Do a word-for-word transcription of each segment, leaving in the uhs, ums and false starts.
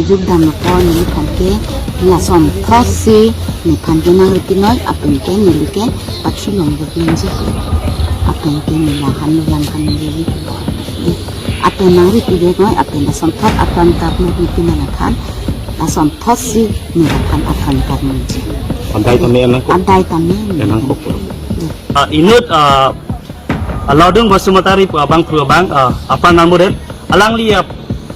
Duk dam apot neliphan ke lason thotsi nephan ke nangri pinoi, lapen ke neli ke pathu long duk nangji. Lapen ke neli lahan lo lam han neli. Lapen nangri pi duk noi, lapen lason thot apran tarnok nepin nangphan. Lason thotsi nephan apran tarnokji. Adai tame nangkok. Adai tame. Nangkok. Ah, inut, ah, Alaudung Basumatari pu abangphu abang, ah, apran nangmudet. Alangli, ah,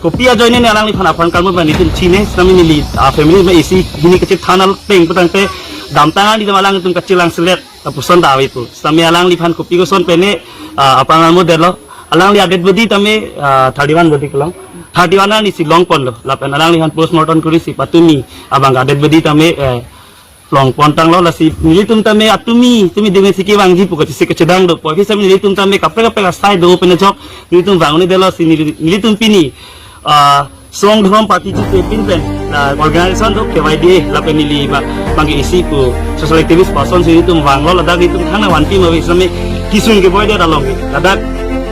kopi ajoine ne alangliphan apran kalmut bang netum chine, sitame neli, ah, family ma isi hini kachethan ateng putangte damtang ani dam alanglitum kachelang selet, ah, puson ta ave pu. Sitame alangliphan kopi koson pen ne, ah, apran kalmudetlo. Alangli a-dead body tame, ah, thirty-one body kelong. Thirty-one arni si longponlo. Lapen alangliphan postmortem kurisi patumi abang a-dead body tame, eh, longpon tanglo, lasi nelitum tame atumi tumi dengsi kevangji pu kachisi kachedang do. Pu aphi sitame nelitum tame kaprek kaprek asai do pen ajok nelitum vang un-edetlo, si neli, nelitum pini, ah, song dhorom party chisi pin pen, ah, organization do K Y D A lapen neli ma bang ke isi pu social activist person si nelitum vanglo, ladak nelitum thang nangvanpi ma ave sitame kesung keboidet along ladak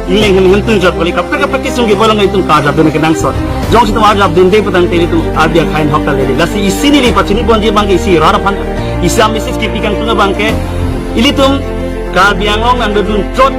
ingleng hem hem tun jot kali, kaprek kaprek kesung keboi along itum karjap dun kenangsot. Jongsi itum arjap dunde putangte itum ardi akhai ahok ta lele. Lasi isi neli pachini ponji bang ke isi rat aphan, isi a-message kipi kangtung abang ke, ilitum Karbi Anglong nangdodun chot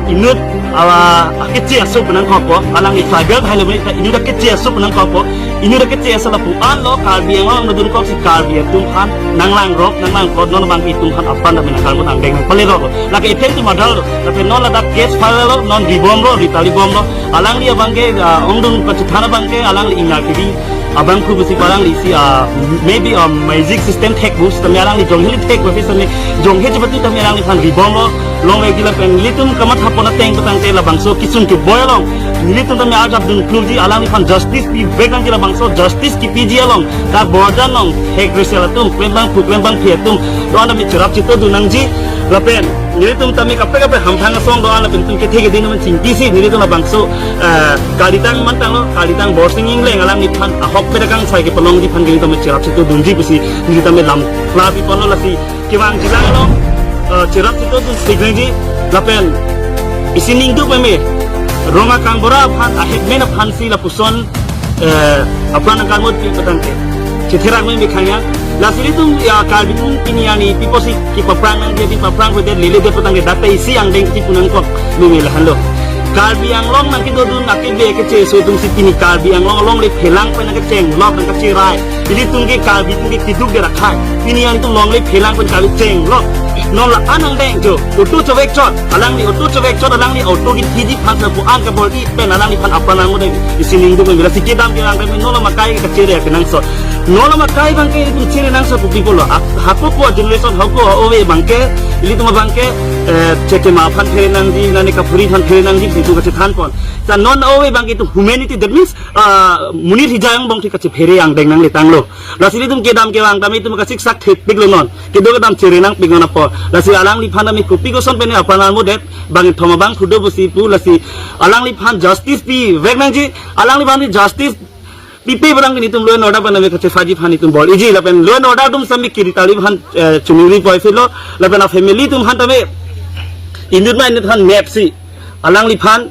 inut ala akeche aso pu nangkokpo, alangli tribal hai lo mene, inut akeche aso pu nangkokpo. Inut akeche aso lapu-anlo Karbi Anglong nangdodun koksi Karbi atum aphan nanglangrok, nanglangprot, non abang ke itum aphan apran ta menang kalmut angdeng nangpalerok. Lake iphen tu madal, lapen non ladak case file lo, non ribomlo, ritali bomlo. Alangli abang ke, ah, ongdung kachethan abang ke, alangli ingnar kiri. Abangphu pusi alangli si, ah, maybe, ah, magic system thek pu sitame alangli jong hili thek pu sitame jong he chepatu tame alangliphan ribomlo. Longvekji lapen nelitum kamatha pon ateng putangte labangso kesung keboi along nelitum tame arjap dun klukji, alangliphan justice pivek nangji, labangso justice kipiji along dak borjan along hek resel atum, klembangphu klembangphi atum do-an tame cherap cheto dun nangji. Lapen nelitum tame kaprek kaprek hamphang asong do-an lapen itum kethe keding tame chingkisi nelitum labangso, eh, kalitang mantanglo, kalitang Borsing Engleng alangliphan ahok pen akangsai kepalongji aphan ke nelitum cherap cheto dunji pusi nelitum tame lam klar piponlo, lasi kevangji lang along, eh, cherap cheto dun si nangji. Lapen isi ningduk meme Rong Akang Bora aphan, a-headman aphan si lapuson, eh, apran nangkalmut pi putangte chetherak meme khang ya. Lasi itum ya Karbi atum pini arni pi pusi kepaphrang nangji, pi paphrang ko det lele det putangte dak ta isi angdeng kipu nangkok meme lahenlo. Karbi Anglong nangkedodun akebe akeche aso atum si pini Karbi Anglong alongle phelang pen nangkechenglok nangkacherai. Ilitum ke Karbi atum ke keduk det akhai. Pini an itum longle phelang pen Karbi chenglok. Non la-an angdeng jo. Auto chovek chot. Alangli auto chovek chot, alangli auto kithiji aphan lapu-an kabor-i pen alangliphan apran nangmudet. Isi ningduk meme, lasi kedam kevang kami non la makai kachere kenangsot. Non la makai abang ke itum chere nangsot pu pi pulo. Ap-, hako ko generation hako ove abang ke, ilitum abang ke, eh, chekema aphan phere nangji, nane kaphuri aphan phere nangji, itum kachethan pon. Sa non ove abang ke itum humanity, that means, ah, monit hijai angbong thik kachephere angdeng nangletanglo. Lasi itum kedam kevang tame itum kasiksak thekpiklo non. Kedo kedam chere nangpik non apot. Lasi alangliphan tame kopi koson pen ne apran nangmudet, bang thoma bang khudo pusi pu, lasi alangliphan justice pivek nangji, alangliphan justice pipe putangte nelitum law and order pen tame kachepaji aphan itum bor-iji lapen law and order atum sami kiri tali aphan, eh, chunuri poi philo, lapen a-family atum aphan tame inut ma inut aphan map si alangliphan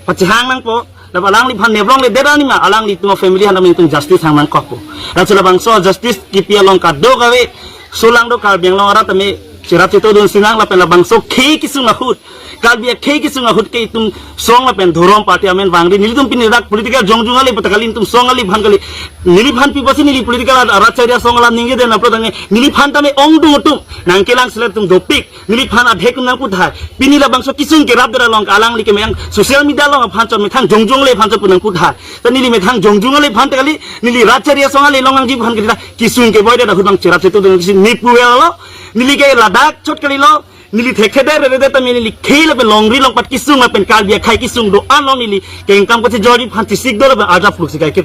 pachehang nangpo. Lapen alangliphan neplongledet arni ma alanglitum a-family aphan tame itum justice hang nangkokpo. Laso labangso justice kipi along kadokave solang do Karbi Anglong arat tame cherap cheto dun sinang lapen labangso khei kesung ahut, Karbi akhei kesung ahut ke itum song lapen dhorom party amen vangri, nelitum pini dak political jongjung ale pata kali, itum song ale aphan kali, neliphan pi pusi neli political arat, arat chari asong alam ningjedet apot tangte neliphan tame ongdung atum nangkelang selet atum dopik. Neliphan adhek nangputhai. Pini labangso kesung kerap det along alangli kemeyang social media along aphan chot methang jongjung ale aphan chot pu nangputhai. Ta neli methang jongjung ale aphan ta kali, neli rat chari asong ale along nangji aphan kita kesung keboidet ahut bang cherap cheto dun si nepu elo. Neli ke ladak chot kalilo. Neli thekthe det redet tame neli khei lapen longri longpat kesung lapen Karbi akhai kesung do-an along neli kengkam kachejorji aphan chesik do lapen arjap pluk si kai ke